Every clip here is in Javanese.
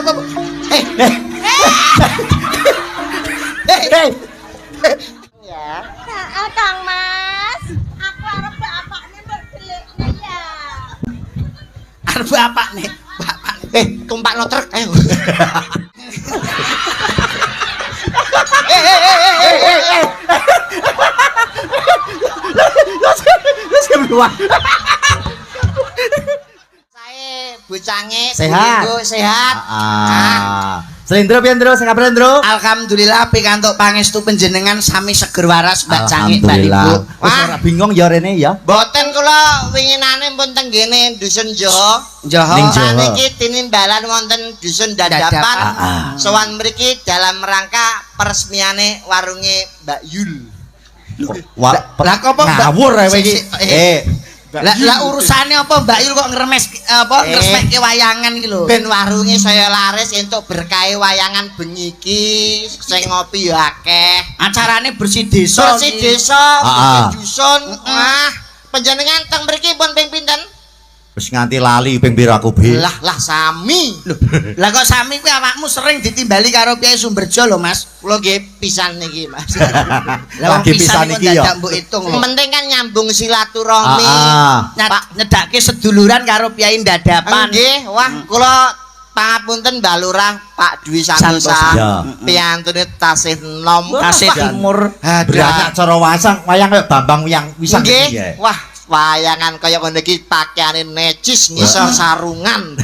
Hop, hop. Eh, eh. Eh. Ya. Heeh, Kang Mas. Aku arep bapakne mbok delikne ya. Arep bapakne, bapakne. Eh, tumpakno truk, ayo. Eh, eh, eh, eh, eh, eh. Wis keluar. Sae bocange Sehat. Bu sehat. Ah. Selindro piye, Ndro? Sing kabar, Ndro? Alhamdulillah pikantuk pangestu panjenengan sami seger waras Mbak Cangik Mbak Alhamdulillah. Ibu. Wis ora bingung ya rene ya. Mboten kula winginane pun teng ngene dusun Joho. Joho. Ning Joho. Saniki tinimbalan wonten dusun Dadapan. Dadapan. Ah. Sowan mriki dalam rangka peresmiane warunge Mbak Yul. Wah, Lah kok apa, Mbak? Ngawur ae kowe iki. Sik, sik, Eh, Lah lah urusane apa Mbak Yul kok ngremes apa Eh. ngresmekke wayangan iki lho. Ben warunge saya laris entuk berkahe wayangan bengi iki, sing ngopi ya akeh. Acarane bersih desa. Bersih iki. desa, bersih Ah. dusun. Wah, panjenengan teng mriki pun ping pinten? Wis nganti lali ping pira aku bi. Lah lah sami. Lho, lah kok sami kuwi awakmu sering ditimbali karo Kyai Sumberjo lho, Mas. Kula nggih pisan niki, Mas. Lah wong Lagi pisan kok iki ya. dadak mbok hitung lho. Penting kan nyambung silaturahmi. Ah, Nyad- Nyedake seduluran karo Kyai Dadapan. Nggih, wah kula pangapunten Mbak Lurah Pak Dwi Santosa. Santosa. Ya. Piyantune tasih nom. Tasih Wah, timur. Beranak cara wasang wayang kaya Bambang Wiyang Wisang iki Nggih, ya. wah wayangan kaya ngono iki pakaiane necis ngisor sarungan.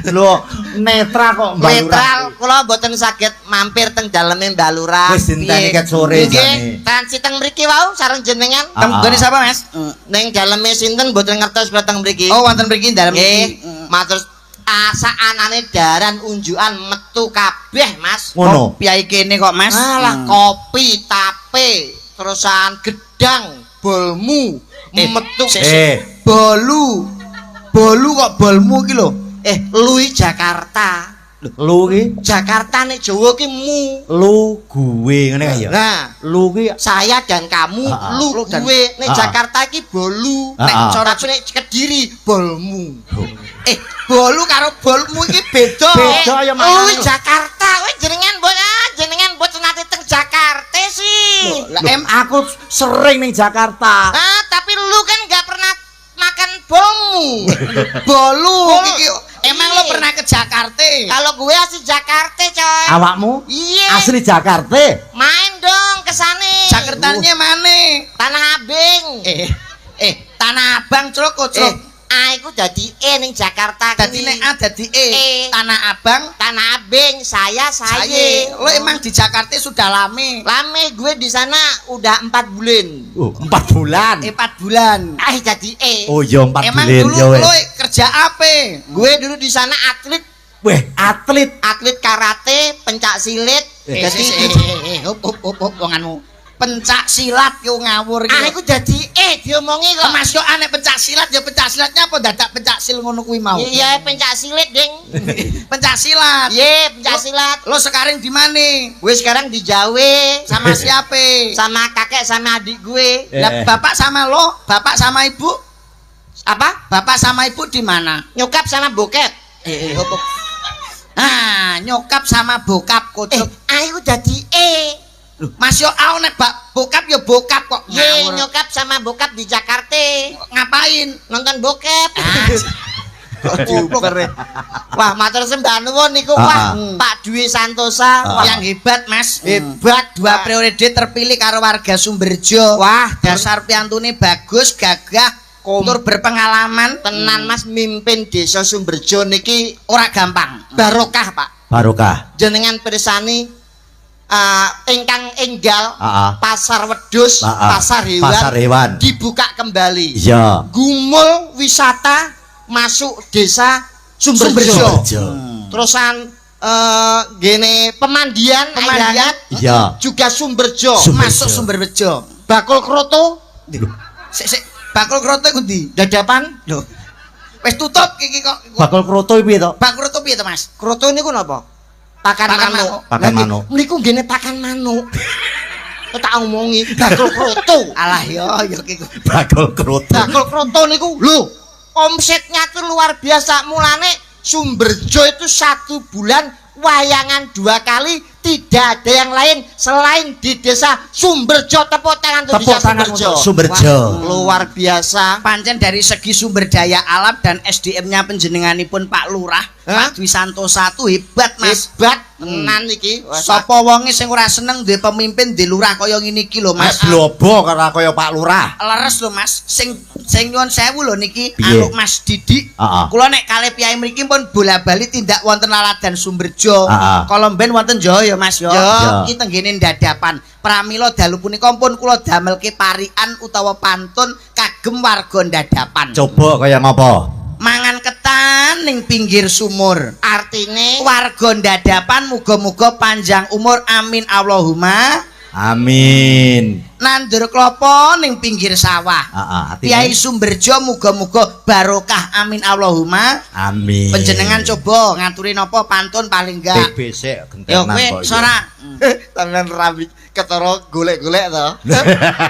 Lho, netra kok Mbak Lurah. Netral kula mboten saged mampir teng daleme Mbak Lurah. Wis dinteni ket sore Nggih, jane. transit teng mriki wau sareng jenengan. Ah. Teng nggone sapa, Mas? Ning daleme sinten mboten ngertos kula teng mriki. Oh, wonten mriki dalem Nggih, iki. matur asa anane daran unjukan metu kabeh, Mas. Ngono. Piyai kene kok, Mas. Alah kopi, tape, terusan gedang, bolmu, metu. Sik, sik. Eh, Bolu. Bolu kok bolmu iki lho. Eh, lui Jakarta. lu ki Jakarta nek Jawa ki mu. lu gue ngene kae ya. Nah, Lu ki saya dan kamu, Ah, ah. lu Lu dan- gue. Nek Ah, ah. Jakarta ki bolu, Ah, nek ah. cara nek Kediri bolmu. Eh, bolu karo bolmu iki beda. Beda ya, Mas. Lui Jakarta, kowe jenengan mbok ah, jenengan mbok nate teng Jakarta sih. Lah Loh, em aku sering ning Jakarta. Ah, tapi lu kan nggak pernah makan bolmu. bolu Bolu. iki emang lo pernah ke Jakarta? Kalau gue asli Jakarta, coy. Awakmu Iya. asli Jakarta. Main dong ke sana. Jakartanya mana? Tanah Abang. Eh, eh, Tanah Abang celok kok Eh, celok. A iku dadi E ning Jakarta. Dadi kuwi. nek A dadi E. E. Tanah Abang Tanah Abang, saya saya. saya. Lo emang di Jakarta sudah lame. Lame gue di sana udah 4 bulan. Oh, 4 bulan. Eh, 4 bulan. Ah, jadi E. Oh iya 4 Emang bulan dulu ya wes. lo kerja apa? Gue dulu di sana atlet, Weh, atlet. atlet karate, pencak silit. Eh, Jadi eh, eh, eh, hop hop hop hop wonganmu. Pencak silat yo ngawur iki. ah iku dadi E diomongi kok. Mas yo aneh pencak silat ya pencak silatnya apa dadak pencak sil ngono kuwi mau? Iya, pencak silit, Ding. Pencak silat. Iya, pencak silat. Lo sekarang di mana? Gue sekarang di Jawa Sama siapa? sama kakek sama adik gue. Eh. Lah bapak sama lo, bapak sama ibu, Apa? bapak sama ibu di mana? Nyokap sama bokep. Eh, eh, hop, hop. Ah, nyokap sama bokap Eh, kocok. ah iku dadi E. Loh, Mas yo au nek bak bokap yo bokap kok. Ye, Ngawur. nyokap sama bokap di Jakarta. Ngapain? Nonton bokep. Ah, Diuber. Wah, matur sembah nuwun niku, Ah, wah, ah. Pak Dwi Santosa. Ah. Wah, yang hebat, Mas. hebat. Dua periode terpilih karo warga Sumberjo. Wah, dasar piantune bagus, gagah, tur berpengalaman, tenan Mas mimpin desa Sumberjo niki ora gampang. barokah, Pak. Barokah. Jenengan pirsani ingkang enggal Ah, ah. pasar wedhus, Ah, ah. pasar hewan, Pasar hewan. dibuka kembali. Iya. Gumul wisata masuk desa Sumberjo. Sumberjo. Terusan gene pemandian, Pemandian. air hangat, Iya. juga Sumberjo. Sumberjo. Masuk Sumberjo. Bakul kroto Sik sik, bakul kroto iku ndi? dadapan. Lho. Wis tutup iki kok. Bakul kroto piye to? Bakul kroto piye to, Mas? Kroto niku napa? Pakan, Pakan manuk. manuk. Pakan Lah, manuk. Niku gene pakan manuk. Kok tak omongi bakul kroto. Alah yo yo iki. Bakul kroto. Bakul kroto niku lho, omsetnya tuh luar biasa. Mulane Sumberjo itu satu bulan wayangan dua kali, tidak ada yang lain selain di desa Sumberjo. Tepuk tangan untuk Tepuk desa tangan Sumberjo. untuk Sumberjo. Wah, luar biasa. Pancen dari segi sumber daya alam dan SDM-nya penjenenganipun Pak Lurah, Hah? Pak Dwi Santosa tuh hebat, Mas. Hebat tenan iki. Wah, Sapa wonge sing ora seneng duwe pemimpin di lurah kaya ngene iki lho, Mas Mas. blobo karo kaya Pak Lurah. Leres lho, Mas. Sing sing nyuwun sewu lho niki Piye? anu Mas Didik. Heeh. Kula nek kalih piyai mriki pun bola-bali tindak wonten Laladan Sumberjo. Heeh. Kala mben wonten Jawa ya, Mas ya. Ya. Iki tenggene Dadapan. Pramila dalu punika pun kula damelke parikan utawa pantun kagem warga Dadapan. Coba kaya ngopo? Mangan ketan ning pinggir sumur. Artine? Warga Dadapan muga-muga panjang umur, amin Allahumma. Amin. Nandur klopo ning pinggir sawah. Heeh, artine? Kyai Sumberjo muga-muga barokah, amin Allahumma. Amin. Panjenengan coba ngaturi napa pantun paling enggak. TB sik Yo gentenan kowe kok. sora. Sampean rabi ketara golek-golek to.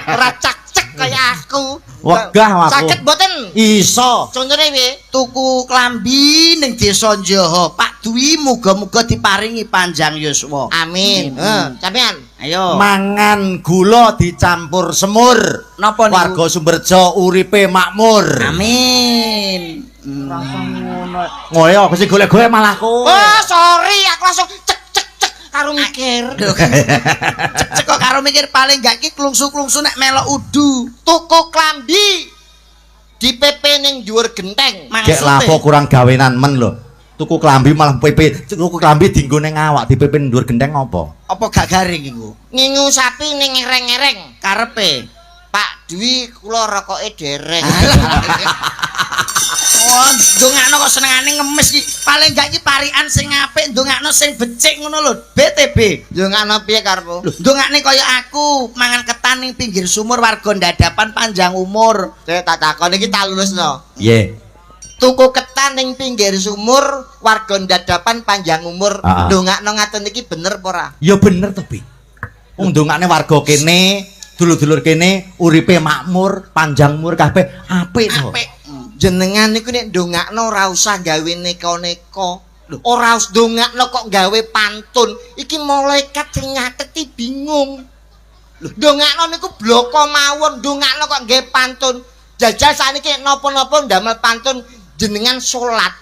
Ora cak-cek kaya aku. Wegah aku. Saged mboten? Iso. Contone piye? Tuku klambi ning desa Njoho. Pak Dwi muga-muga diparingi panjang yuswa. Amin. Heeh, sampean. Ayo. Mangan gula dicampur semur. Napa niku? Warga Sumberjo uripe makmur. Amin. Ngoyo aku sing golek-golek malah kowe. Oh, sorry, aku langsung cek cek cek karo mikir. Cek kok karo mikir, paling gak ki klungsu-klungsu nek melok udu. Tuku klambi di PP ning dhuwur genteng. Gek lapo kurang gawenan men lho. Tuku klambi malah PP, tuku klambi dienggo ning awak, di PP dhuwur genteng apa? Apa gak garing iku? Ngingu sapi ning ngereng-ngereng. Karepe. Pak Dwi kula rokoke dereng. Oh, ndongakno kok senengane ngemis iki. Paling gak iki parikan sing apik, ndongakno sing becik ngono lho. BTB. Ndongakno piye karepmu? Lho, ndongakne kaya aku, mangan ketan ning pinggir sumur, warga Dadapan panjang umur. Saya tak takon iki tak lulusno. Piye? Tuku ketan ning pinggir sumur, warga Dadapan panjang umur. Ndongakno ngaten iki bener apa ora? Ya bener to, Bi. Wong ndongakne warga kene, dulur-dulur kene uripe makmur, panjang umur kabeh, apik to. Apik. Jenengan niku nek ndongakno ora usah gawe neka-neka. Ora usah ndongakno kok gawe pantun. Iki malaikat sing nyateti bingung. Lho, ndongakno niku bloko mawon, ndongakno kok gawe pantun. Jajal sakniki napa-napa ndamel pantun, jenengan salat.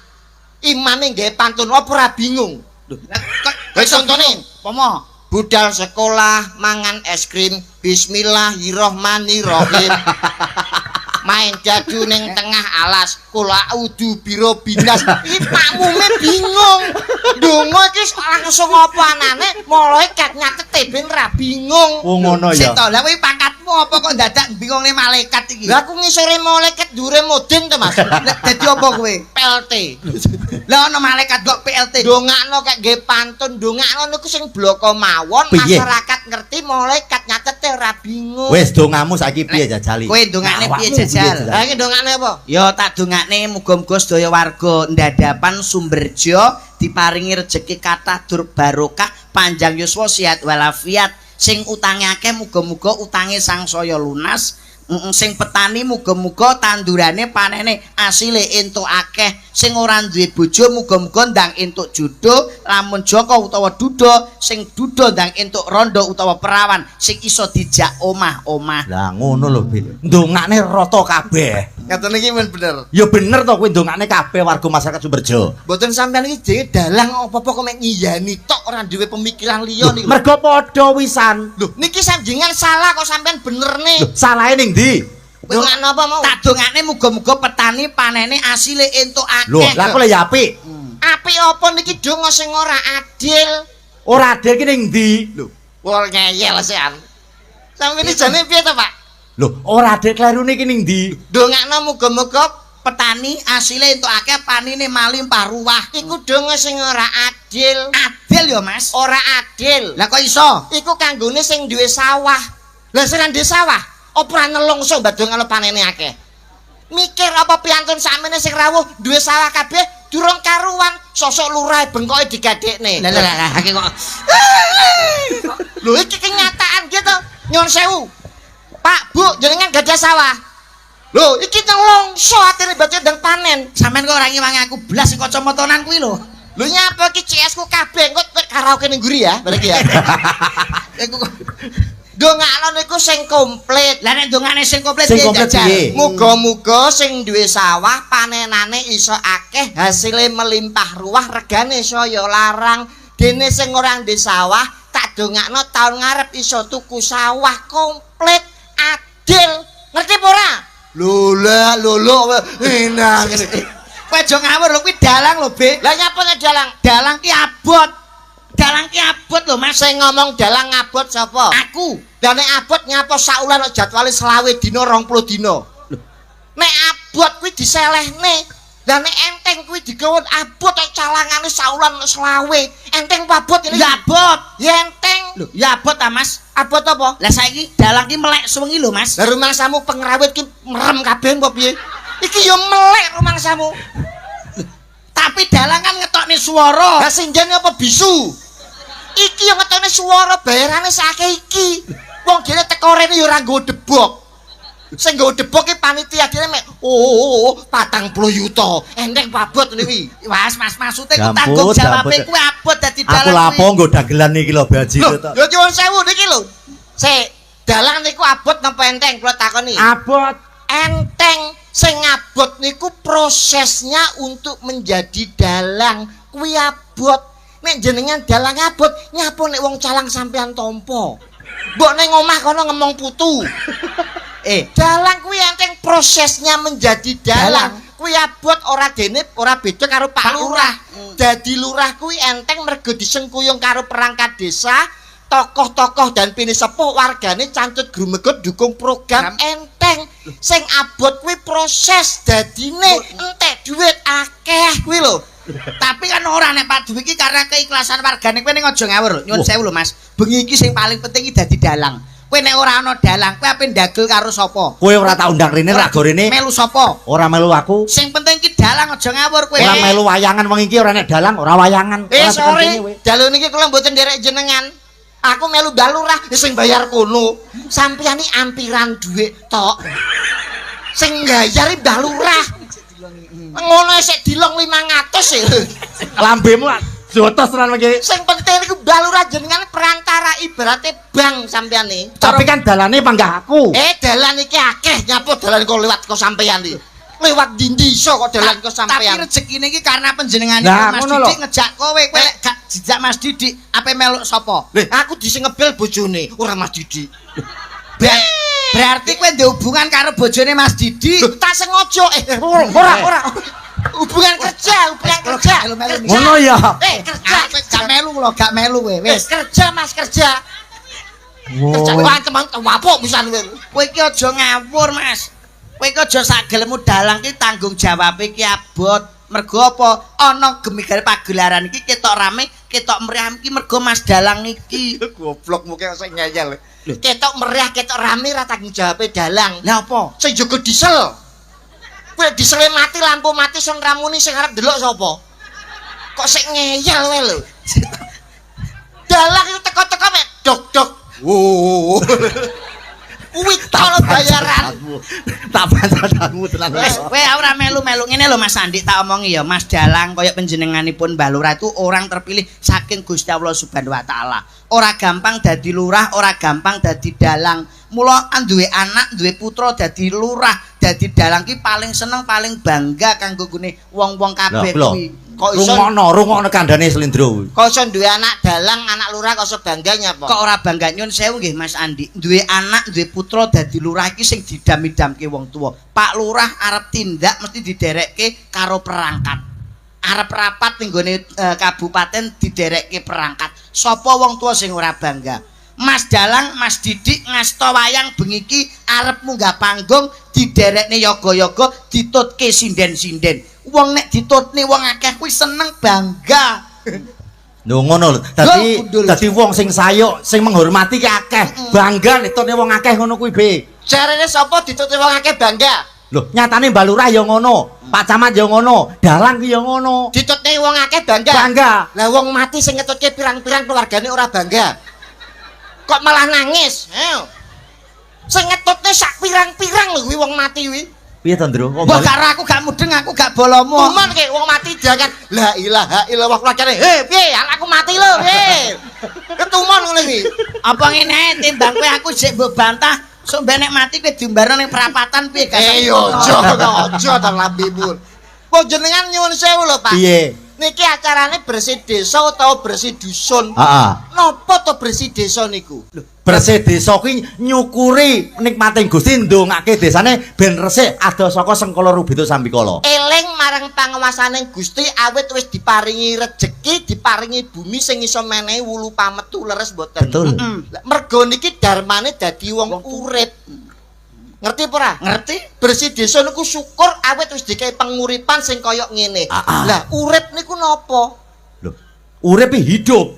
Imame gawe pantun apa ora bingung? Lho, kok Wis contone, pomo budal sekolah mangan es krim, bismillahirrahmanirrahim. Main dadu ning tengah alas, kula udu biro binas. Iki makmume bingung. Ndonga iki langsung apa anane, malaikat nyatete ben ra bingung. Wong ngono Sik ya. to, lah kuwi pangkatmu apa kok dadak bingungne malaikat iki? Lah aku ngisore malaikat dhuwure mudin to, Mas. Lah dadi apa kowe? PLT. Lah ana malaikat kok PLT. Ndongakno kek nggih pantun, ndongakno niku sing bloko mawon, Piye? masyarakat ngerti, malaikat nyatete ora bingung. Wis dongamu saiki piye jajali? Kowe ndongakne piye Awakmu jajal? Lah iki ndongakne apa? Ya tak dongakne muga-muga sedaya warga Ndadapan Sumberjo diparingi rejeki kathah dur barokah, panjang yuswa, sehat walafiat. Sing utange akeh muga-muga utange sangsaya lunas. Sing petani muga-muga tandurane panene asile entuk akeh. Sing ora duwe bojo muga-muga ndang entuk jodoh, lamun jaka utawa duda, sing duda ndang entuk rondo utawa perawan sing iso dijak omah-omah. Lah ngono lho, Bi. Ndongakne rata kabeh. Ngaten iki men bener. Ya bener to kowe ndongakne kabeh warga masyarakat Sumberjo. Mboten sampean iki dhewe dalang apa-apa kok mek ngiyani tok ora duwe pemikiran liya niku. Mergo padha wisan. Lho, niki samjengan salah kok sampean benerne. Lho, salahe ning ndi? Ndongakno apa mau? Tak dongakne muga-muga petani panene asile entuk Lho, akeh. lah kok ya apik. Apik apa niki donga sing ora adil? Ora adil ki ning ndi? Lho, ora ngeyel sean. Sampeyan iki jane piye to, Pak? Lho, ora adil klerune ki ning ndi? Ndongakno muga-muga Petani asile entuk akeh, panine malimpah ruwah. Iku donga sing ora adil. Adil ya, Mas. Ora adil. Lah kok iso? Iku kanggone sing duwe sawah. Lah sing ora duwe sawah, apa ora nelongso mbadungane panene akeh? Mikir apa piantun sakmene sing rawuh duwe sawah kabeh durung karuan, sosok lurah bengkoke digadekne. Lah lah lah iki kok. Lho iki kenyataan gitu. Nyun sewu. Pak, Bu, jenengan gadah sawah? Lho, iki nelongso atine baca ndang panen. Sampeyan kok ora ngewangi aku blas sing kacamatanan kuwi lho. Lho nyapa iki CS ku kabeh engko kowe karaoke ning mburi ya, bareng iki ya. Iku kok Dongakno niku sing komplit. Lah nek dongane sing komplit Sing piye komplit jajal? piye? Muga-muga sing duwe sawah panenane iso akeh, hasile melimpah ruah, regane saya larang. Dene sing ora ndek sawah tak dongakno taun ngarep iso tuku sawah komplit adil. Ngerti apa ora? Lho lah, lho lho enak. Kowe aja ngawur lho, kuwi dalang lho, Be. Lah nyapa nek dalang? Dalang ki abot. Dalang ki abot lho, Mas. Sing ngomong dalang ngabot sapa? Aku. Lah nek abot nyapa saulan kok jadwale 25 dina 20 dina. Nek abot kuwi diselehne. Lah nek enteng kuwi digawon abot kok calangane saulan 25. Enteng apa abot ini? Ya abot. Ya enteng. Lho, ya abot ta, Mas? Abot apa? Lah saiki dalang ki melek suwengi lho, Mas. Lah rumangsamu pengrawit ki merem kabeh apa piye? Iki ya melek rumangsamu. Tapi dalang kan ngetokne swara. Lah sing jane apa bisu? Iki yang ngetokne swara bayarane sakeh iki. Wong dhewe teko rene ya ora nggo debok. Sing nggo debok ki panitia dhewe mek oh 40 yuta. Enteng abot ngene kuwi. Mas, Mas, maksude ku Jamput, tanggung jawabe jamput. kuwi abot dadi dalang. Aku lapo nggo dagelan iki lho Baji Lho, to. lho nyuwun sewu niki lho. Sik, dalang niku abot napa enteng kula takoni? Abot. Enteng. Sing abot niku prosesnya untuk menjadi dalang kuwi abot. Nek jenengan dalang abot, nyapa nek wong calang sampean tampa? Mbok ning omah kono ngomong putu. Dalang kuwi enteng prosesnya menjadi dalang. Kuwi abot ora dene ora beda karo Pak Pak Lurah. Lurah. Dadi lurah kuwi enteng mergo disengkuyung karo perangkat desa, tokoh-tokoh dan pinisepuh wargane cancut grumegut dukung program enteng. Sing abot kuwi proses dadine entek duit akeh kuwi lho. Tapi kan ora nek Pak Dwi iki karena keikhlasan wargane kowe ning aja ngawur. Nyuwun Wah. sewu lho, Mas. Bengi iki sing paling penting iki dadi dalang. Kowe nek ora ana dalang, kowe ape ndagel karo sapa? Kowe ora tak undang rene rago rene. Melu sapa? Ora melu aku. Sing penting iki dalang aja ngawur kowe. Ora melu wayangan wong iki ora nek dalang, ora wayangan. Eh Ora tekan sorry, kene kowe. dalu niki kula mboten nderek jenengan. Aku melu Mbah Lurah ya sing bayar kono. Sampeyan iki ampiran dhuwit tok. Sing ngbayar iki Mbah Lurah. Ngono sik dilong 500 e. Lambemu jotos tenan iki. Sing penting iku Mbah Lurah jenengan perantara ibarate bank sampeyan iki. Tapi kan dalane panggah aku. Dalan iki akeh nyapa dalan kok lewat kok sampeyan iki. Lewat dindi iso kok dalan kok Tapi sampeyan. rezekine iki karena panjenengane Lah, Mas ngono lho. Didik ngejak kowe, kowe lek gak dijak Mas Didik, ape melok sapa? Lho, aku dise ngebel bojone, ora Mas Didik. Berarti kowe ndek hubungan karo bojone Mas Didik. Lho, tak sengaja ora ora. Hubungan kerja, hubungan kerja. Melu-melu. Kerja. Ngono ya. Kerja. Aku gak melu lho, gak melu kowe. Wis Wis. kerja Mas kerja. Kerja Wo. wah teman wapuk pisan kowe. Kowe iki aja ngawur, Mas. Kowe iki aja sagelemu dalang ki tanggung jawabe ki abot. Mergo apa? Ana gemigare pagelaran iki ketok rame, ketok meriah iki mergo Mas Dalang iki. Goblok muke sing ngeyel. Ketok meriah, ketok rame ra tanggung jawabe dalang. Lah apa? Sing jaga diesel. Kowe diesele mati, lampu mati sing ramuni sing arep ndelok sapa? Kok sik ngeyel wae lho. Dalang itu teko-teko mek dok-dok. Wo. Kuwi tok bayaran. Tak bantatanmu tenan. Wes, kowe ora melu-melu ngene lho Mas Andi tak omongi ya, Mas Dalang kaya panjenenganipun Mbah Lurah itu orang terpilih saking Gusti Allah Subhanahu wa taala. Ora gampang dadi lurah, ora gampang dadi dalang. Mula duwe anak, duwe putra dadi lurah, dadi dalang ki paling seneng, paling bangga kanggo gune wong-wong kabeh Lho, kuwi. Kok iso Rungokno, rungokno kandhane Slendro. kok iso duwe anak dalang, anak lurah kok iso bangga nyapa? Kok ora bangga nyun sewu nggih Mas Andi. Duwe anak, duwe putra dadi lurah iki sing didam-idamke wong tuwa. Pak Lurah arep tindak mesti diderekke karo perangkat. Arep rapat ning gone kabupaten diderekke perangkat. Sapa wong tuwa sing ora bangga? Mas Dalang, Mas Didik ngasta wayang bengi iki arep munggah panggung diderekne yoga-yoga ditutke sinden-sinden. Wong nek ditutne wong akeh kuwi seneng bangga. Lho ngono lho. Dadi Gundul. dadi wong sing sayuk, sing menghormati ki akeh. Bangga nek ditutne wong akeh ngono kuwi, Be. Jarene sapa ditutne wong akeh bangga? Lho, nyatane Mbah Lurah ya ngono, Pak Camat ya ngono, dalang ki ya ngono. Ditutne wong akeh bangga. Bangga. Lah wong mati sing ngetutke pirang-pirang keluargane ora bangga. Kok malah nangis? Ayo. Sing ngetutne sak pirang-pirang lho kuwi wong mati kuwi. Piye to, Ndro? Kok Mbok balik? karo aku gak mudeng, aku gak bolomo. Tuman ke wong mati diangkat la ilaha illallah kelakone. He, piye? Anakku mati lho, piye? Ketuman ngono iki. Apa ngene ae timbang kowe aku sik mbok bantah, sok ben nek mati kowe diumbarno ning perapatan piye gak? Eh yo aja to, aja to lambimu. Kok jenengan nyuwun sewu lho, Pak. Piye? Niki acarane bersih desa utawa bersih dusun. Heeh. Napa to bersih desa niku? Bersih desa kuwi nyukuri nikmate Gusti ndongake desane ben resik adoh saka sengkala rubeda sambikala. Eling marang panguwasaning Gusti awit wis diparingi rejeki, diparingi bumi sing iso menehi wulu pametu leres mboten. Betul. Lah, mergo niki darmane dadi wong urip. Ngerti apa ora? Ngerti? Bersih desa niku syukur awit wis dikei penguripan sing kaya ngene. Ah, ah. Lah urip niku napa? Lho, urip hidup.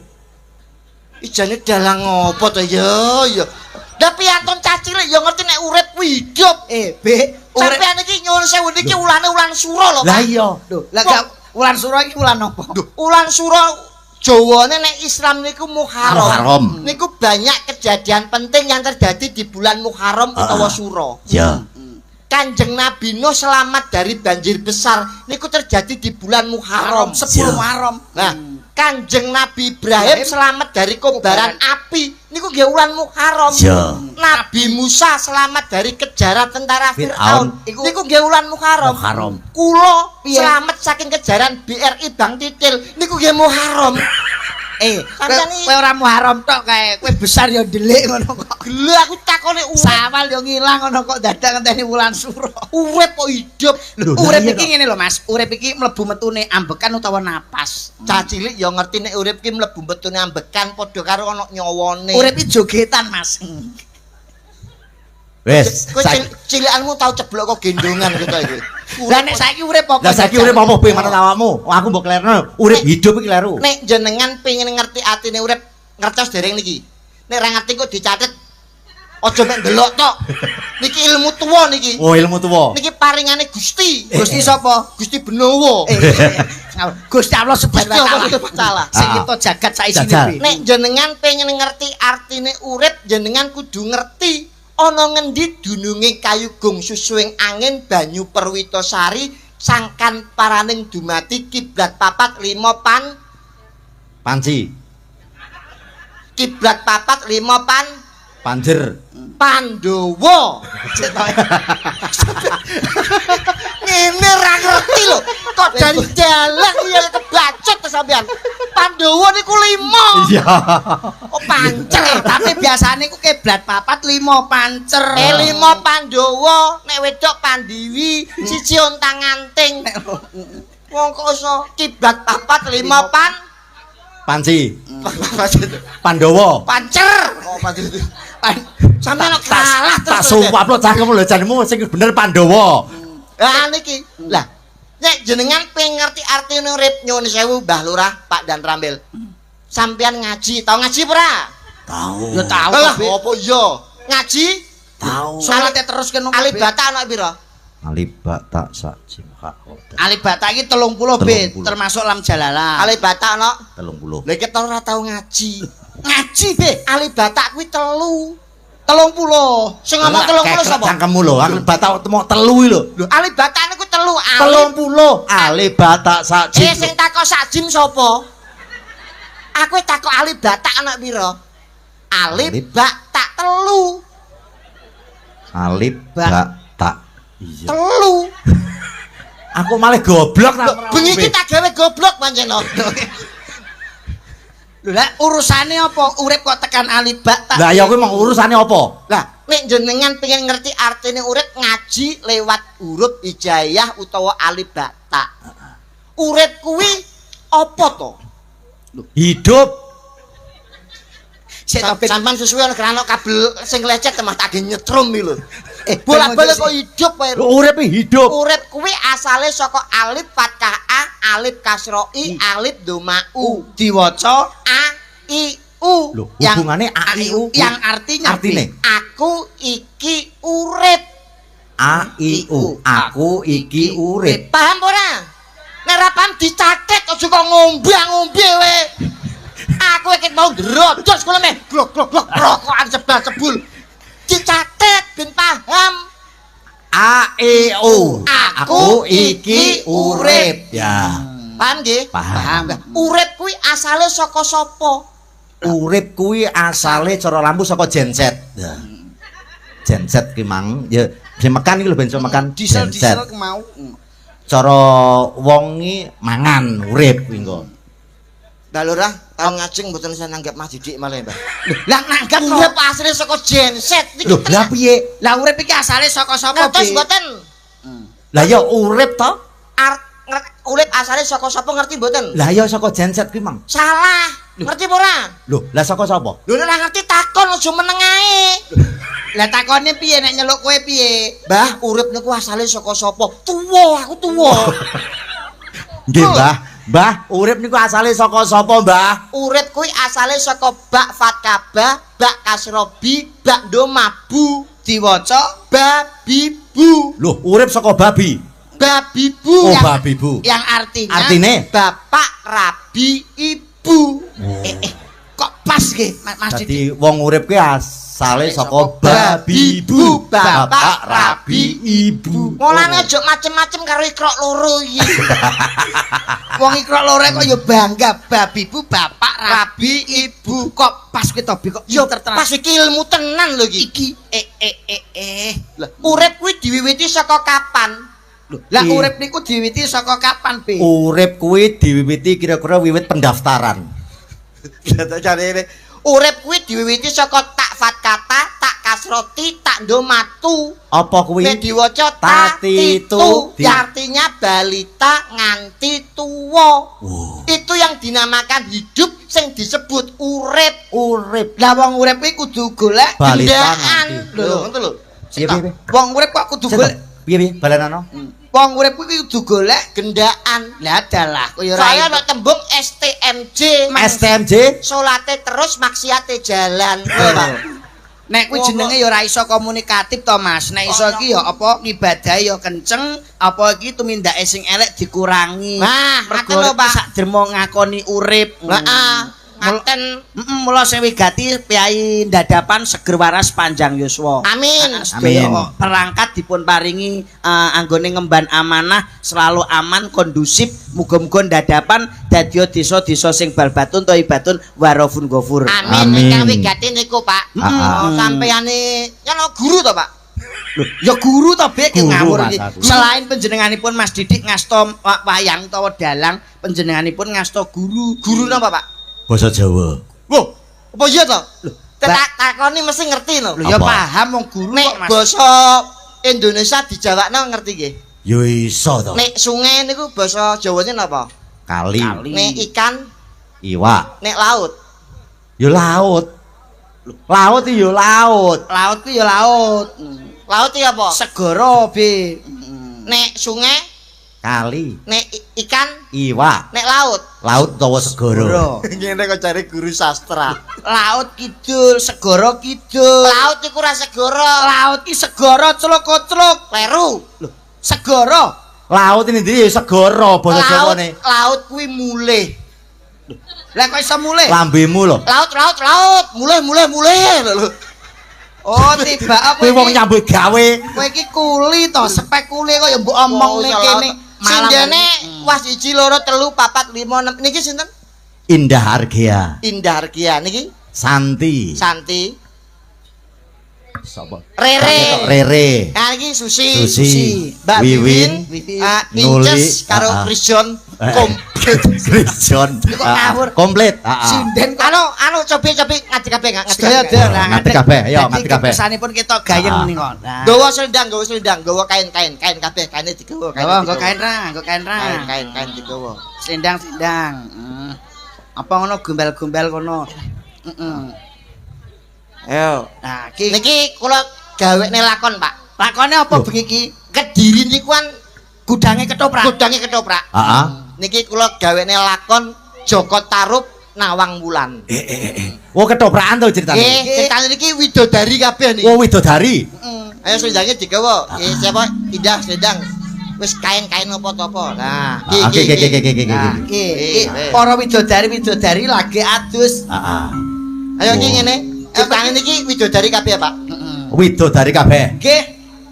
Ijane dalang ngopo to ya ya. Lah piantun cah cilik ya ngerti nek urip kuwi hidup. Eh, B, urip. Sampeyan iki nyuwun sewu niki ulane ulan sura lho, Lah Pak. iya. Lho, lah gak wulan sura iki wulan apa? Ulan sura Jawane nek Islam niku Muharram. Muharram. Niku banyak kejadian penting yang terjadi di bulan Muharram utawa Sura. Ya. Kanjeng Nabi Nuh selamat dari banjir besar niku terjadi di bulan Muharram. 10 Ya. Muharram. Nah, Kanjeng Nabi Ibrahim selamat dari kobaran api niku nggih wulan Muharram. Ya. Nabi Musa selamat dari kejaran tentara Fir'aun. Fir'aun. Niku nggih wulan Muharram. Muharram. Kula Piye? selamat saking kejaran BRI Bank Titil niku nggih Muharram. Eh, kowe Sampeyan iki- kowe ora Muharram tok kae, kowe besar ya ndelik ngono kok. Gila aku takone urip, Sawal yo ngilang ngono kok dadak ngenteni wulan sura. urip kok hidup. Lho, lah Urip iya iki toh. ngene lho Mas, urip iki mlebu metune ambekan utawa napas. Cah cilik ya ngerti nek urip ki mlebu metune ambekan padha karo ana nyawane. Urip iki jogetan Mas. Wes. Kowe cilikanmu tau ceblok kok gendongan gitu iki. Lah nek saiki urip apa? Lah saiki urip apa piye manut awakmu? Aku mbok klerno. Urip hidup iki kleru. Nek jenengan pengen ngerti atine urip, ngertos dereng niki. Nek ra ngerti kok dicatet. Aja mek ndelok tok. Niki ilmu tuwa niki. Oh, ilmu tuwa. Niki paringane Gusti. Gusti sapa? Gusti Benowo. Eh, Gusti Allah Subhanahu Gusti wa Allah taala. taala. Sing Ah. nyipta jagat saisine Jajal. piye? Nek jenengan pengen ngerti artine urip, jenengan kudu ngerti ana ngendi dununge kayu gong susuing angin banyu perwitasari sangkan paraning dumati kiblat papat lima pan Panci, kiblat papat lima pan panjer. Pandowo. Ngene ra ngerti lho. Kok dari dalang ya kebacut to sampean. Pandowo niku lima. Iya. Oh pancer. Eh, tapi biasane ku kiblat papat lima pancer. Eh lima Pandowo, nek wedok Pandiwi, siji ontang-anting. Wong kok iso kiblat papat lima pan Panci. Pandowo. pancer. Oh pancer. Sampeyan kok kalah Tak terus. suwap lho cangkemmu lho janemu sing bener Pandowo. Lah niki. Lah nek jenengan pengen ngerti artine urip nyuwun sewu Mbah Lurah, Pak dan Rambil. Sampeyan ngaji, tau ngaji ora? Tahu. Ya tau. Lah Be. apa iya? Ngaji? Tahu. Salate terus kena Alif bata ana pira? Alif ba ta sa jim ha ho ta. Alif bata iki 30 B 30. termasuk lam jalalah. Alif bata ana. 30. Lah iki ora tau ngaji. Ngaji be Alif bata kuwi telu. 30. Sing ngomong 30 sapa? Cangkemmu lho, alif ba ta mok telu iki lho. Lho, alif bata niku telu alif. 30 alif ba ta sa jim. Eh sing takok sak jim sapa? Aku takok alif bata ana pira? Alif Alif. ba ta telu. Alif ba ta. Iya. Telu. Aku malah goblok ta. Bengi iki tak gawe goblok pancen. Lho lah urusane apa? Urip kok tekan alif ba ta. Lah ya kuwi mau urusane apa? Lah, nek jenengan pengen ngerti artine urip ngaji lewat huruf hijaiyah utawa alif ba ta. Urip kuwi apa to? Hidup. Sik to, Ben. Sampeyan susuwe ana kerana kabel sing lecet mah tak ge nyetrum iki lho. Eh, Bolak-balik kok hidup wae. Lho, urip hidup. Urip kuwi asale saka alif fathah a, alif kasra i, alif doma u. Diwaca A I U. Lho, hubungane A I U yang artinya artine Aku iki urip. A I U. Aku iki urip. Paham ora? Nek ora paham dicatet aja kok ngombe-ngombe we. Aku iki mau ndrodos kula meh glok glok glok rokokan sebal sebul. Dicatet ben paham. A E O. Aku iki urip. Ya. Paham nggih? Paham. Lah, urip kuwi asale saka sapa? Urip kuwi asale cara lampu saka genset. Ya. Genset ki mang ya sing mekan iki lho ben iso mekan Diesel genset. diesel mau. Cara wong iki mangan urip kuwi engko. Mbak Lurah, tahun ngajeng mboten saya nanggap Mas Didik malah, Mbah. Lah nanggap kok. Urip asale saka genset niki. Lho, lah piye? Lah urip iki asale saka sapa, Ngertos Bi? mboten? Lah ya urip to? Urip asale saka sapa ngerti mboten? Lah ya saka genset kuwi mang. Salah. Ngerti apa ora? Lho, lah saka sapa? Lho nek ora ngerti takon aja meneng ae. Lah takone piye nek nyeluk kowe piye? Mbah, urip niku asale saka sapa? Tuwa, aku tuwa. Nggih, Mbah. Mbah, urip niku asale saka sapa, Mbah? Urip kuwi asale saka bak fatkaba, bak kasrobi, bak do mabu, Diwaca babi bu, Loh, urip saka babi. babi bu. Oh, babi bu. Yang artinya Artine Bapak rabi ibu. Kok pas nggih Mas Didik? Dadi wong urip kuwi asale saka babi bu, bapak rabi ibu. Mulane aja macem-macem karo ikrok loro iki. Wong ikrok loro kok ya bangga babi bu bapak rabi ibu. Kok pas kuwi to Bi kok Yo pinter tenan. pas iki ilmu tenan lho iki. Iki Lah, urip kuwi diwiwiti saka kapan? Lah Iya. urip niku diwiwiti saka kapan, Bi? Urip kuwi diwiwiti kira-kira wiwit pendaftaran. Urip kuwi diwiwiti saka tak fatkata, tak kasroti, tak ndo matu. Apa kuwi? Nek diwaca ta Tati, ti tu, tu, di. artinya balita nganti tuwa. Wow. Itu yang dinamakan hidup sing disebut urip. Urip Lah wong urip kuwi kudu golek balita Gendaan. nganti. Lho, ngono lho. Piye piye piye? Wong urip kok kudu golek. Piye piye balenano? Wong urip kuwi kudu golek Gendaan. Lah dalah kaya ora. Saya nek tembung STMJ, STMJ salate terus maksiate jalan. Lho, Pak. Nek kuwi jenenge ya ora iso komunikatif to Mas. Nek iso iki ya apa ngibadahe ya kenceng, apa iki tumindake sing elek dikurangi. Nah, Mergo ngaten lho, Pak. sak dermo ngakoni urip. Heeh, ngaten. Mula sing wigati piyai ndadapan seger waras panjang yuswa. Amin. Sedaya Amin. perangkat dipun paringi anggone ngemban amanah selalu aman kondusif muga-muga ndadapan dadi desa-desa sing balbatun thayyibatun warafun ghafur. Amin. Amin. Ingkang wigati niku, Pak. Ah, Oh, sampeyane ya no, guru to, Pak? Lho, ya guru to Bek Guru, ngawur Mas, iki. aku. Selain panjenenganipun Mas Didik ngasta wayang utawa dalang, panjenenganipun ngasta guru. Guru napa, Pak? Basa Jawa. Loh, apa iya to? Loh, Tak takoni mesti ngerti lho. Lho ya Apa? paham wong guru Nek kok Mas. basa Indonesia dijawabno ngerti nggih? Ya iso to. Nek sungai niku basa Jawane napa? Kali, Kali. Nek ikan, iwak, nek laut. ya laut. Laut iki ya laut. Laut ku ya laut. Laut iki apa? Segara Be. Nek sungai, Kali, nek ikan, iwak, nek laut. laut utawa segara. Segara. Ngene kok cari guru sastra. Laut kidul, segara kidul. Laut iku ora segara. Laut ki segara celuk-celuk. Kleru. Lho, segara. Laut ini ndi ya segara basa Laut, Jawane. laut kuwi mulih. Lah kok iso mulih? Lambemu lho. Laut, laut, laut, mulih, mulih, mulih lho lho. Oh, tiba apa Kowe wong nyambut gawe. Kowe iki kuli to, spek kuli kok ya mbok omong ning kene. Sindene was 1 2 3 4 5 6 niki sinten? Indah Argea, Indah Argia niki Santi, Santi, sapa? Rere. Rere, Nah niki Susi, Susi, Mbak Wiwin, Wiwin, ah, Nuli, Inces karo ah, ah. Krisjon komplit. Krisjon. Kok ngawur? Komplit. Ah, ah. Sinden kok Anu anu cobi cobi ngadeg kabeh ngadeg. sedaya kabeh. der lah Ngadeg kabeh, ayo, ngadeg kabeh. Kesanipun ketok gayeng Ah. menika. Nah. Gawa selendang, gawa selendang, gawa kain-kain, kain kabeh, kaine digawa, kaine. Gawa nggo digawa. kain ra, nggo kain ra. Kain, kain, kain digawa. Selendang, selendang. Apa ngono gombal-gombal kono. Heeh. Ayo. Nah, iki Niki kula gawekne lakon, Pak. lakone apa Loh. bengi iki? Kediri niku kan Gudange ketoprak. gudange ketoprak. Ah, ah. Niki kula gawekne lakon Joko Tarub Nawang Wulan. Oh, ketoprakan to ceritane. Nggih, ceritane niki widodari kabeh niki. Oh, widodari. Ayo selendangnya digawa. Siapa? Indah selendang. Wis kain-kain apa to apa. Nah, Ah, Oke, oke, oke, oke, oke, Nah, oke. iki iki para widodari-widodari lagi adus. Ah, ah. Ayo iki ngene. Ceritane niki widodari kabeh, Pak. Heeh. Widodari kabeh. Nggih.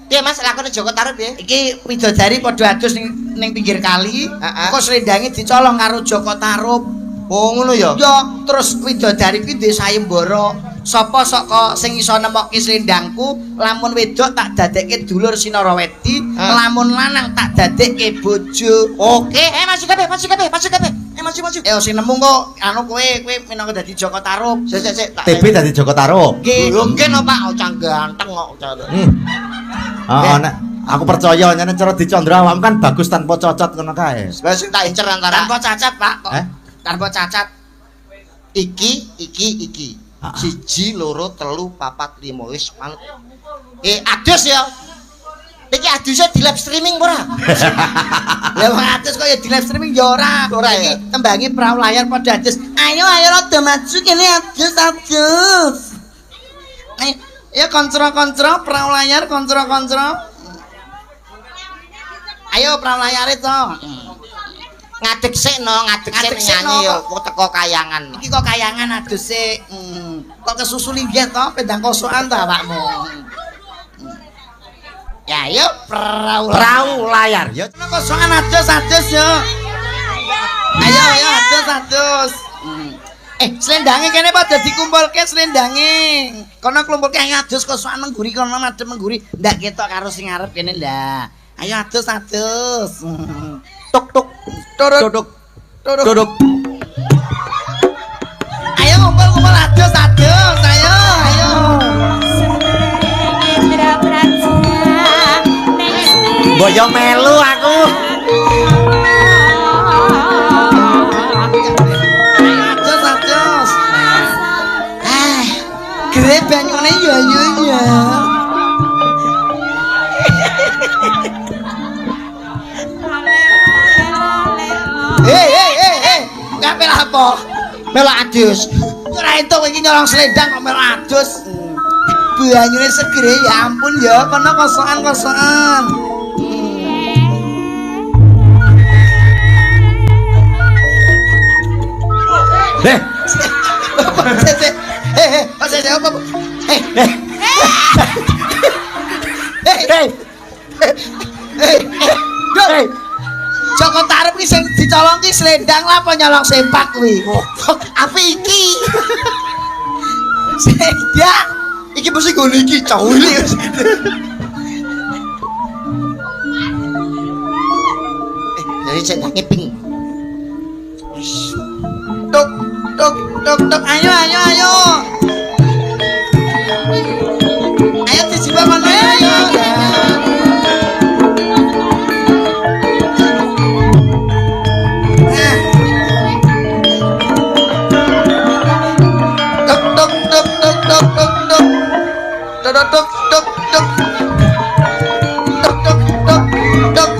Piye Mas lakone Joko Tarub piye? Iki widodari padha adus ning pinggir kali, Heeh. kok slendange dicolong karo Joko Tarub. Oh ngono ya. Ya, terus widodari kuwi duwe sayembara. Sapa saka sing iso nemokke slendangku, lamun wedok tak dadekke dulur Sinarawedi, lamun lanang tak dadekke bojo. Oke, maju kabeh, maju kabeh, maju kabeh. Maju maju. Sing nemu kok anu kowe minangka dadi Joko Tarub. Sik sik sik tak TB dadi Joko Tarub. Nggih. Lho nggih no Pak, cang ganteng kok. Heeh, nek aku percaya nyene cara dicandra awakmu kan bagus tanpa cocot ngono kae. Wis sing tak incer antara Tanpa cacat, Pak. Kok. Tanpa cacat. Iki iki iki. 1 2 3 4 5 wis manut. Adus ya. Iki adusnya di live streaming ora? Lah wong adus kok ya di live streaming ya ora. Ora ya. Iki tembangi perahu layar padha adus. Ayo ayo rada maju kene adus adus. Ayo ya kontro-kontro perahu layar kontro-kontro. Ayo perahu layare to. Ngadeg sik no, ngadeg sik nyanyi ya kok teko kayangan. Iki kok kayangan adus sik. Kok kesusu linggih to, pendang kosokan to awakmu. Ya ayo perahu layar ya. Kosokan adus adus yo. Ayo ayo adus adus. Slendange kene padha dikumpulke slendange. Kono klumpulke ayo adus kosokan mengguri kono madhep mengguri. Ndak ketok karo sing ngarep kene lah. Ayo adus adus. Tok tok turut turut turut. Ayo ngumpul-ngumpul adus adus ayo ayo. Mbok yo melu aku. Adus adus. Ah, gere banyune yo yo yo. Hei, kabeh apa? Melok adus. Ora entuk iki nyolong selendang kok melok adus. Banyune segere ya ampun ya, kono kosokan-kosokan. Heh. Hei. Joko Tarub ki sing dicolong ki slendang lah apa nyolong sempak kuwi? Apa iki? Slendang. Iki mesti nggone iki cowok. Jadi sendange ping. Tuk tuk tuk tuk ayo ayo ayo. Ayo dijiwa kono ayo. Tuk tuk tuk tuk tuk tuk tuk. Tuk tuk tuk tuk. Tuk tuk tuk tuk.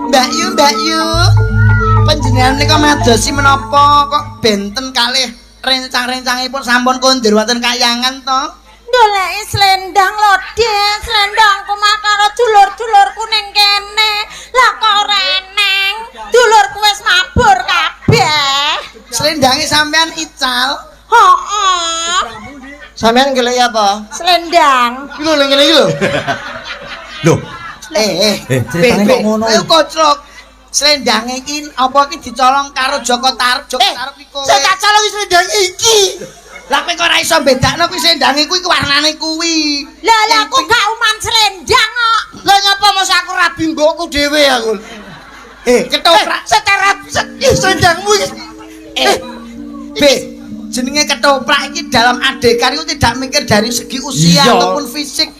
Mbak Yu, Mbak Yu. Panjenengan menika madosi menapa kok benten kalih rencang-rencangipun sampun kondur wonten kayangan to? Ndoleki slendang lho, Dik. Slendangku mah karo dulur-dulurku ning kene. Lah kok ora eneng? Dulurku wis mabur kabeh. Slendange sampean ical. Heeh. Sampean goleki apa? Slendang. Iki lho ngene iki lho. Lho, Ceritane kok ngono. Ayo koclok. Slendange iki apa iki dicolong karo Joko Tarub? Joko Tarub iki kowe. Sing tak colong slendang iki. Lah kowe kok ora iso bedakno kuwi slendange kuwi warnane kuwi. Lah lah aku gak uman slendang kok. Lah nyapa mos aku rabi mbokku dhewe aku. Ketoprak secara slendangmu iki. B, jenenge ketoprak iki dalam adegan itu tidak mikir dari segi usia ataupun fisik.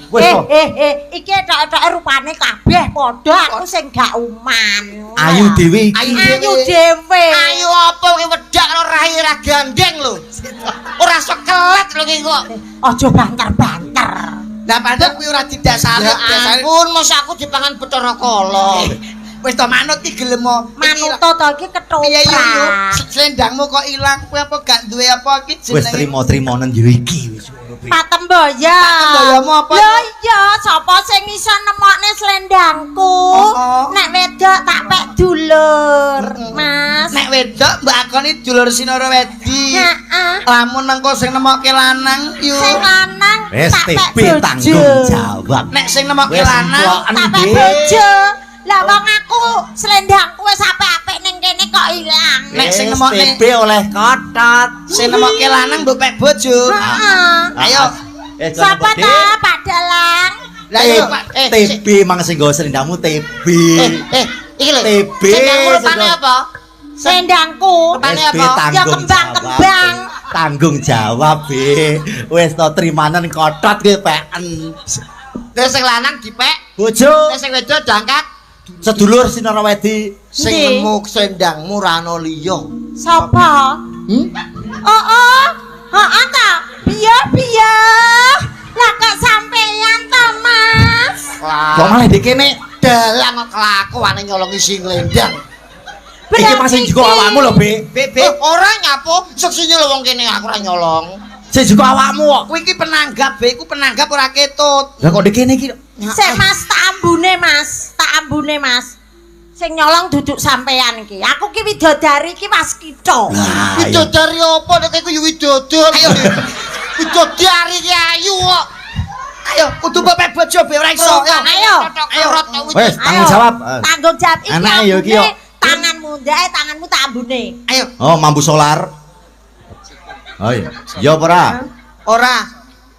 Iki ethok-ethoke rupane kabeh padha aku sing gak uman. Ayu dhewe iki. Ayu dhewe. Ayu apa kowe wedak karo rai ra gandeng lho. Ora sekelet lho iki kok. Aja banter-banter. Lah padahal kuwi ora didasari. Ya ampun, mos aku dipangan Bathara Kala. Wis to manut iki gelem. Manut to iki ketoprak. Slendangmu kok ilang, kowe apa gak duwe apa iki jenenge? Wis trimo-trimonen yo iki wis ngono piye. Patemboya. Patemboyamu apa? Lho iya, sapa sing iso nemokne slendangku? Nek wedok tak pek dulur, Mas. Nek wedok mbok akoni dulur Sinarawedi. Heeh. Lamun mengko sing nemokke lanang yu. Sing lanang Wis tak pek TB bojo. tanggung jawab. Nek sing nemokke Wis lanang mboken, Tak pek Dik. bojo. Lah wong aku selendangku wis apik-apik ning kene kok ilang. Nek sing Wis nemokne- TB oleh kotot. Sing nemokke lanang mbok pek bojo. Heeh. Ayo. Sapa Dik? ta Pak Dalang? Lah iya, Pak. TB mang sing nggawa selendangmu TB. Iki lho. TB. Selendangmu rupane apa? Selendangku. Rupane Wis, B, apa? Ya tanggung kembang-kembang. jawab, B. Tanggung jawab, B. Wis to trimanen kotot kuwi peken. Terus sing lanang dipek, Bojo nek sing wedok jangkat. Sedulur Sinarawedi. Sing Ndi? nemu selendangmu ra ono liya. Sapa? Hmm? Oh, oh. Heeh ta? Piye piye? Lah kok sampeyan ta, Mas? Kok malah ndek kene? Dalang kok kelakuane nyolongi sing lendang. Iki masih juga awakmu lho, B. B B Eh, ora nyapo, seksine lho wong kene aku ora nyolong. Sing juga awakmu kok. Kuwi iki penanggap, B iku penanggap ora ketut. Lah kok ndek kene iki? Sik Mas, tak ambune Mas, tak ambune Mas. Sing nyolong duduk sampean iki. Aku ki widodari iki waskita. Lah, iya. Widodari apa nek iku ya widodor. Ayo. Widodari ki ayu kok. Ayo kudu mbok pek bojo B ora iso. Ayo. Ayo. Wes, tanggung jawab. Tanggung jawab iki. Anake ya iki yo. ambune, Tanganmu ndae, tanganmu tak ambune. Ayo. Oh, mampu solar. Oh iya. Ya apa ora? Ora.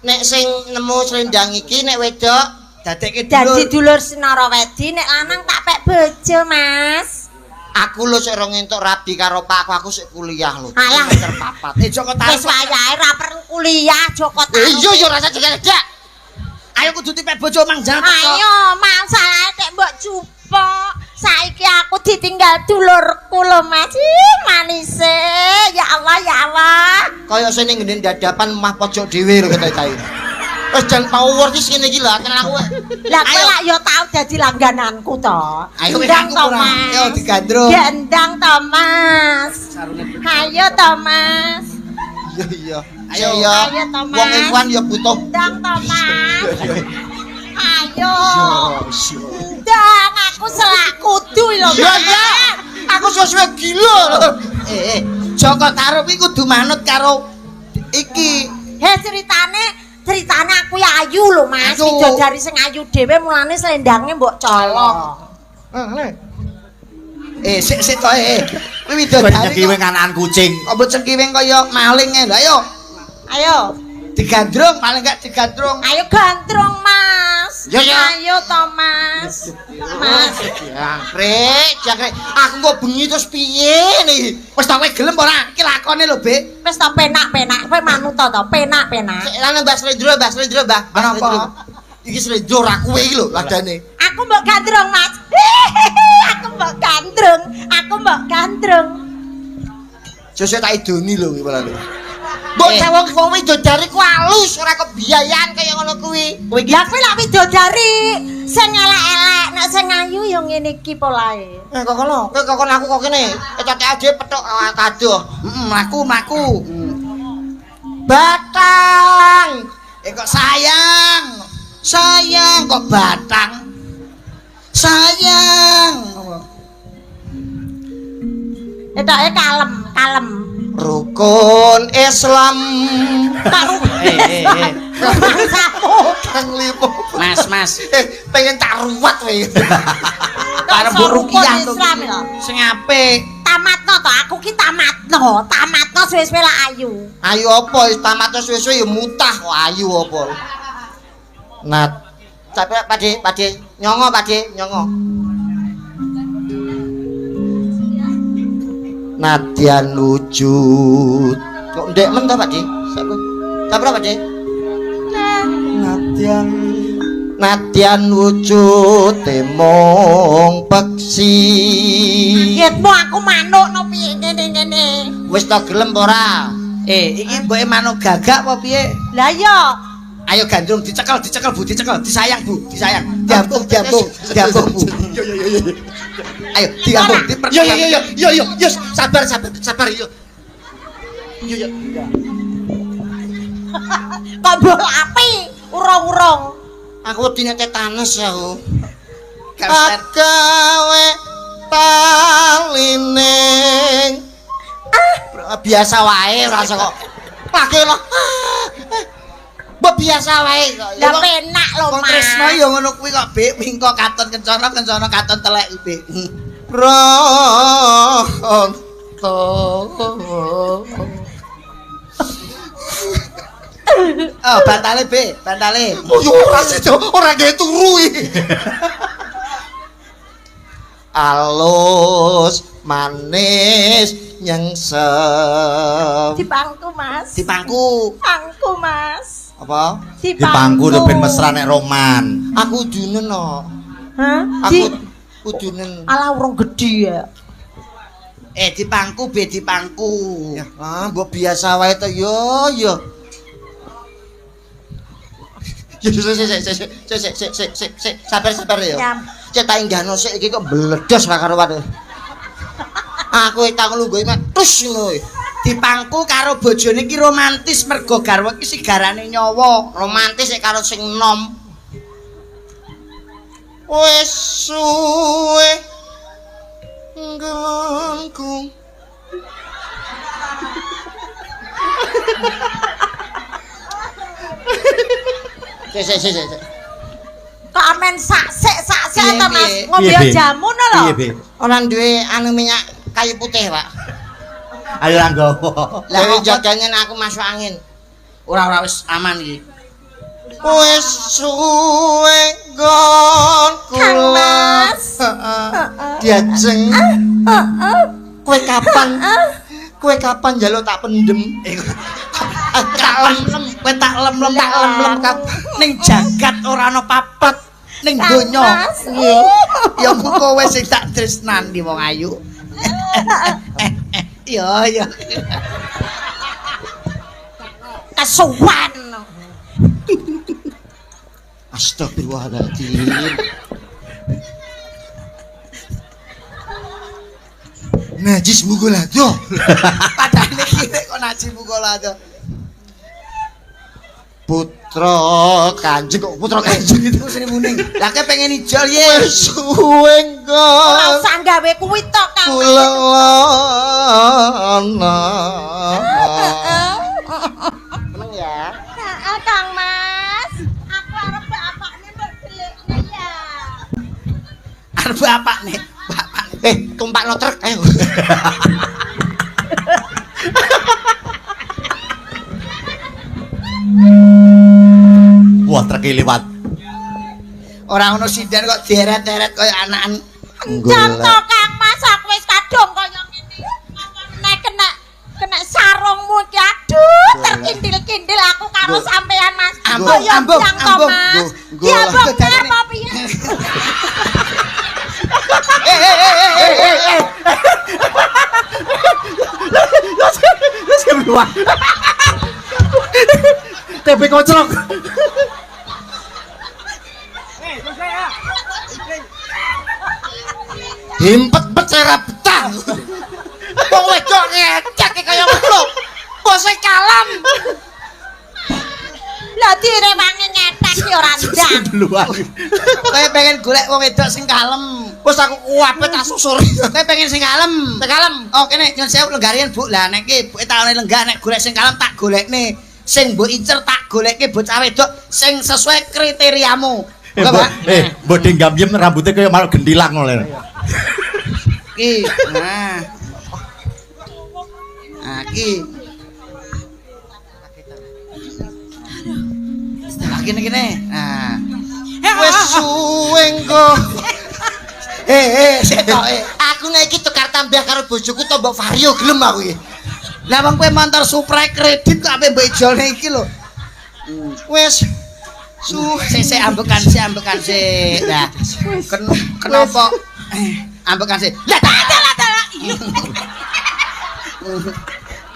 Nek sing nemu selendang iki nek wedok Dadekke Dadi dulur. dulur Sinarawedi nek lanang tak pek bojo, Mas. Aku lho sik rong entuk rabi karo pakku, aku sik kuliah lho. Alah. Semester papat. Joko Wis taruh. wayahe ra perlu kuliah Joko Eh, iya Tarub. ya rasa jejak. Ayo kudu dipek bojo mang jangan teko. Ayo, masalahe tek mbok jupuk. Saiki aku ditinggal dulurku lho, Mas. Ih, manise. Ya Allah, ya Allah. Kaya sing ning ngene dadapan mah pojok dhewe lho ketoke kae. Wis jan power iki ngene iki lho, tenan aku. Lah kowe Ayo. lak ya tau dadi langgananku to. Ayo wis Gendang aku to, ora. Mas. Yo digandrung. Gendang to, Mas. Ayo to, Mas. Iya iya. Ayo. Iya. Ayo to, Mas. Wong iku kan ya butuh. Gendang to, Mas. Ayo. Ndang aku selak kudu lho. Iya iya. Aku suwe-suwe gila lho. Eh, Joko Tarub iki kudu manut karo iki. He ceritane aku ya ayu lho Mas. Ayu. Widodari sing ayu dhewe mulane slendange mbok colong. Sik sik to eh. Kuwi Kok widodari. nyekiwing anakan kucing. Kok mbok cengkiwing kaya maling e. Lah ayo Ayo. digandrung paling gak digandrung. Ayo gandrung Mas. Ya, ya. Ayo to Mas. Mas. Jangkrik, jangkrik. Aku kok bengi terus piye nih? Wis ta kowe gelem ora? Iki lakone lho, Bek. Wis to penak-penak kowe manut to to penak-penak. Sik lanang Mbah Slendro, Mbah Slendro, Mbah. Mbah Kenapa? Slendro. Iki Slendro ora kowe iki lho ladane. Aku mbok gandrung Mas. Aku mbok gandrung. Aku mbok gandrung. Sesuk tak idoni lho kuwi malah lho. Mbok cewek wong widodari ku alus ora kebiayaan kaya ngono kuwi. Kowe iki Lah kowe lak widodari sing elek-elek, nek sing ayu ya ngene iki polahe. Eh kok kono, kowe kok kono aku kok kene. Eh cocok aja petok kadoh. Heeh, mlaku mlaku. Batang. Eh kok sayang. Sayang kok batang. Sayang. Etoke kalem, kalem. Rukun Islam. Karo Eh, eh, eh. Rumangsamu. Kang Lipo. Mas, Mas. Pengen tak ruwat kowe. Parep mbok Rukun rukiah to. Islam lho. Sing apik. Tamatno to, aku ki tamatno, tamatno suwe-suwe lak ayu. Ayu apa wis tamat suwe-suwe ya mutah kok ayu apa. Nat. Tapi Pakde, Pakde, nyongo Pakde, nyongo. Nadyan wujud. Kok ndek men ta Pakde? Sapa? Sapa Pakde? Nadyan Nadyan wujud mung peksi. Kagetmu aku manuk no piye ngene-ngene. Wis ta gelem apa ora? Iki mboke manuk gagak apa piye? Lah iya, Ayo gandrung dicekel, dicekel Bu, dicekel, disayang Bu, disayang. Diambung, diambung, diambung Bu. Yo yo yo yo. Ayo diambung, diperkuat. Yo yo yo yo yo yo yo sabar sabar sabar yo. Yo yo. kok mbok api urung-urung. Aku wedine tetanus aku. Gak usah. Agawe talining. Biasa wae ora usah kok. Lagi lho. Mbok biasa wae kok. Lah penak lho, Wong Mas. tresno ya ngono kuwi kok, Bik. Mingko katon kencana, kencana katon telek, Bik. Ronto. Oh, bantale, Bik, bantale. Oh, yo ora sida, ora gawe turu iki. Alus manis nyengsem. Dipangku, Mas. Dipangku. Pangku, Mas. Apa? Dipangku lho ben mesra nek roman. Aku udunen no. Hah? Aku Di udunen. Alah urung gedhe ya. Eh, dipangku, Bik, dipangku. Ya, ah, mbok biasa wae to yo yo. Yo sik sik sik sik sik sik sik sik sik sabar sabar yo. Ya. Cek tak inggahno sik iki kok mbledos ra karuan. Aku tak lungguh mek tus ngono. Dipangku karo bojone iki romantis mergo garwa iki sigarane nyawa. Romantis nek karo sing nom. Wis suwe nggonku. Sik sik sik sik. Kok amen sak-sik sak-sik Piye, to, Mas? piye? Ngombe Piye, Bi? jamu no lho. Piye, Bi? Ora duwe anu minyak kayu putih, Pak. Ayo ra nggawa. Lah, Lah kok- jagane aku masuk angin. Ora ora wis aman iki. Wis suwe nggonku. Kang Mas. Diajeng. Kowe kapan? Kowe kapan njaluk tak pendem? Tak lem-lem, kowe tak lem-lem, tak lem-lem kapan ning jagat ora ana papat ning Kang donya. Mas. Ya mung kowe sing tak tresnani wong ayu. Ya ya. Kesuwan. Astagfirullahaladzim. Najis mugolado. Padahal iki kok naji mugolado. Putra Kanjeng kok putra Kanjeng itu Iku sini muning. Lah kowe pengen ijol ye. wis suwe Ora nggon usah gawe kuwi tok, Kang. kula ana. Seneng ya. Heeh, Kang Mas. Aku arep bapakne mbok delikne ya. Arep bapakne, bapakne. Eh, tumpakno truk ayo. Wah, treke liwat. Ora ono sinden kok deret-deret kaya anakan. Encam to, Kang Mas, aku wis kadung kaya ngene. Nek kena kena sarungmu iki aduh terkindil-kindil aku karo sampean Mas. Ambung, Kok ya ambung, ndang to, ambung. Mas. Go, go. Diambung apa piye? Eh. Wis keluar. TB kocrok. Himpet bet ora betah. Wong wedok ngecek kaya ngono. Bose kalam. Lah direwangi ngetek ki ora ndang. Duluan. Kowe pengen golek wong wedok sing kalem. Wis aku kuwabet tak susur. Kowe pengen sing kalem. Sing kalem. Oh, kene nyun sewu lenggarian Bu. Lah nek iki buke taune lenggah nek golek sing kalem tak golekne. Sing mbok incer tak golekke bocah wedok sing sesuai kriteriamu. Eh, Buka, mbok Pak. mbok denggamyem rambutnya kaya manuk gendilang ngono. Ki. Nah. Nah, ki. Nah, kene kene. Nah. Wis suwe nggo. Eh, setoke. Aku nek iki tukar tambah karo bojoku to mbok Vario gelem aku iki. Lah wong kowe montor Supra kredit kok ape mbok ijolne iki lho. Wis su Sik sik ambekan sik ambekan sik. Lah kenapa ambekan sik. Lah tak Dalah dalah.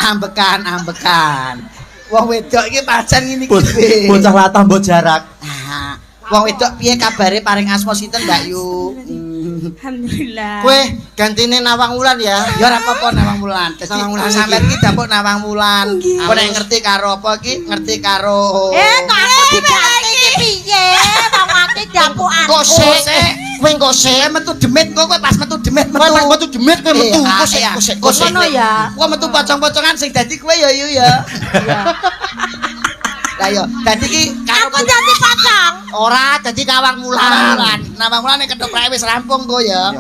ambekan ambekan. Wong wedok iki pancen ngene iki. Bocah latah mbok jarak. Ah, wong wedok piye kabare paring asma sinten Mbak Yu? Alhamdulillah. Kowe gantine Nawang Wulan ya. Ya ora apa-apa Nawang Wulan. Dadi Nawang Wulan sampean iki dapuk Nawang Wulan. Apa nek ngerti karo apa iki? Ngerti karo Eh, kok aku diganti iki piye? Wong ati dapuk aku. Kok sik? Kowe kok sik? Kowe metu demit kok kowe pas metu demit metu. Kowe pas metu demit kowe metu. Kok sik, kok sik, kok sik. Ngono ya. Kowe metu pocong-pocongan sing dadi kowe ya yu ya. Lah yo, dadi iki karo Aku dadi pocong. Ora dadi Nawang Nawang Wulan. Wulan. Nawang Wulan nek kethoprake wis rampung kok ya.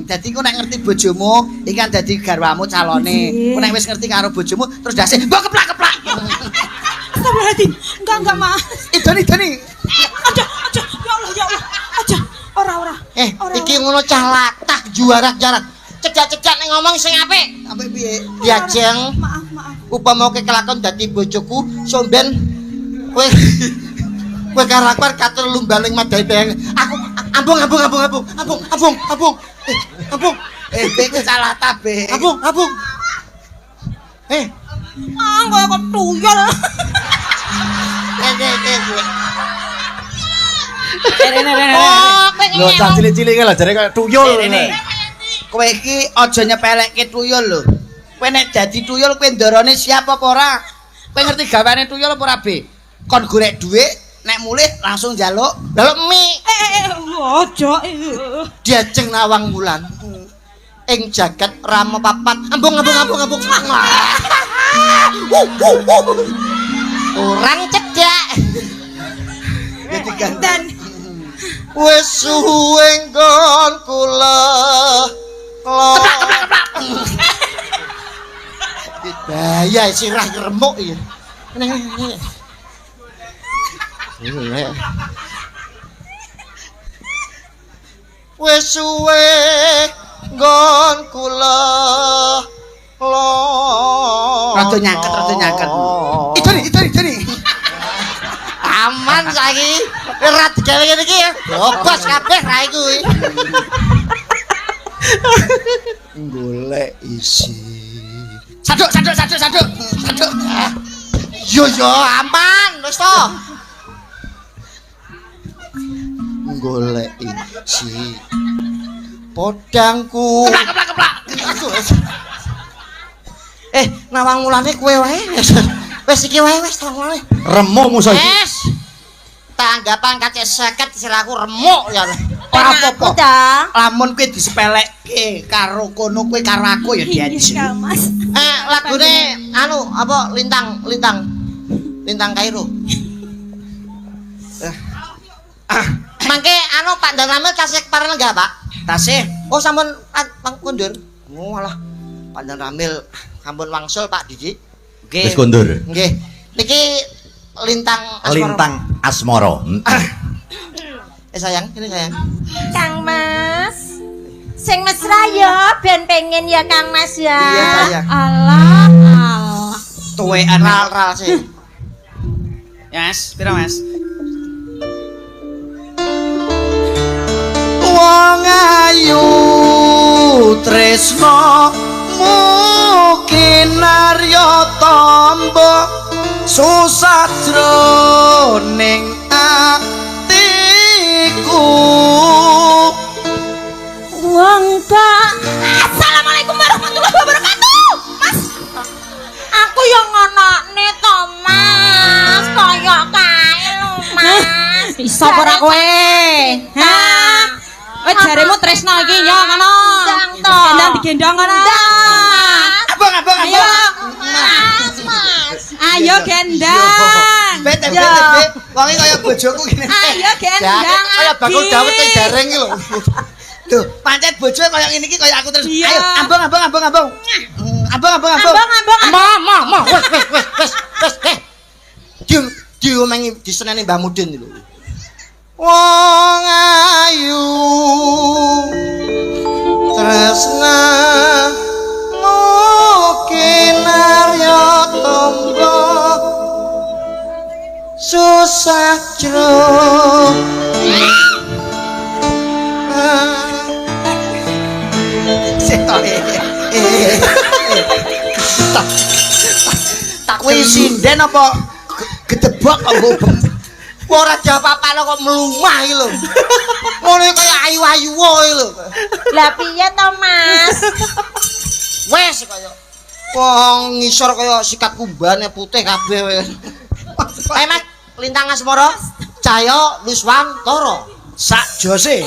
Dadi engko nek ngerti bojomu, iki kan dadi garwamu calone. Engko nek wis ngerti karo bojomu terus dase mbok keplak-keplak. Astagfirullahaladzim. Enggak, Mas. Idoni idoni. Aja, aja. Ya Allah, ya Allah. Aja. Ora, ora. Ora, Iki ngono cah latah juarak-jarak. Cecak-cecak nek ngomong sing apik. Apik piye? Diajeng. Maaf, maaf. Upama kowe kelakon dadi bojoku, somben kowe kowe karo aku arep katur lumbaling madai bayang. Aku ambung ambung ambung ambung ambung ambung ambung. Ambung. Be salah ta, Be. Ambung ambung. Ah, kaya kok tuyul. Rene. Oh, kowe Lho cah cilik-cilik lho jare kaya tuyul. Rene. Kowe iki aja nyepelekke tuyul lho. Kowe nek dadi tuyul kowe ndorone siap apa ora? Kowe ngerti gaweane tuyul apa ora, Be? Kon golek dhuwit, nek mulih langsung njaluk Njaluk mie. Aja. Diajeng Nawang Wulan. Ing jagat Rama papat. Ambung ambung ambung ambung. Kurang cedhak. Dan Wis suwe nggon kula. Keplak keplak keplak. Bahaya sirah remuk iki. Neng. Wis suwe nggon kula. Rada nyaket, rada nyaket. Idoni, idoni, idoni. Aman saiki. Ora digawe ngene iki ya. Bobos kabeh rae kuwi. Golek isi. Saduk, saduk, saduk, saduk. Saduk. Yo yo aman wis to. Golek isi. Podangku. Keplak, keplak, keplak. Aduh. Nawang Wulane kowe wae. Wis iki wae wis Nawang Wulane. Remuk musuh iki. Wis. Tanggapan kacek 50 siraku remuk ya. Ora apa-apa. ta. Lamun kowe disepelekke karo kono kowe karo aku ya diajeng. Iya, Mas. Lagune anu apa lintang lintang. Lintang Kairo. Mangke anu Pak Danramil tasih pareng enggak, Pak? Tasih. Oh, sampun kondur. Oh, alah. Pak Danramil sampun wangsul Pak Didi. Nggih. Wis kondur. Nggih. Niki Lintang Asmara. Lintang Asmara. Sayang, ini sayang. Kang Mas. Sing mesra ya, ben pengen ya Kang Mas ya. Iya, sayang. Allah, Allah. Tuwekan Ral-ral sih. Ya, Mas, piro Mas? Wong ayu tresno kinarya tamba susah jroning atiku. Wong Pak. Assalamualaikum warahmatullahi wabarakatuh. Mas. Aku yo ngonokne to, Mas. Kaya kae lho, Mas. Iso apa ora kowe? Ha? Kowe jaremu tresno iki ya ngono. Ndang to. Gendang digendong ngono. Abang, abang, Ayo. abang. Mas, Mas. Ayo gendang. Bete, bete, bete. Wong iki kaya bojoku ngene. Ayo gendang. Kaya bakul dawet sing dereng iki lho. Lho, pancet bojo kaya ngene iki kaya aku terus. Iya. Ayo, ambong, ambong, ambong, ambong. Ambong, ambong, ambong. Ambong, ambong. Ma, ma, ma, wes wes wes wes wes. Diomengi diseneni Mbah Mudin lho. Wong ayu tresna kinarya tamba susah jro. Setoke. Tak kuwi sinden apa gedebok kok mbok. Ora diapa-apakno kok mlumah iki lho. Ngono iki kaya ayu-ayu wae lho. Lah piye to, Mas? Wes kaya wong ngisor kaya sikat kumbane putih kabeh wes. Ayo Mas, Lintang Asmara, Cahya Nuswantara. Sak jose.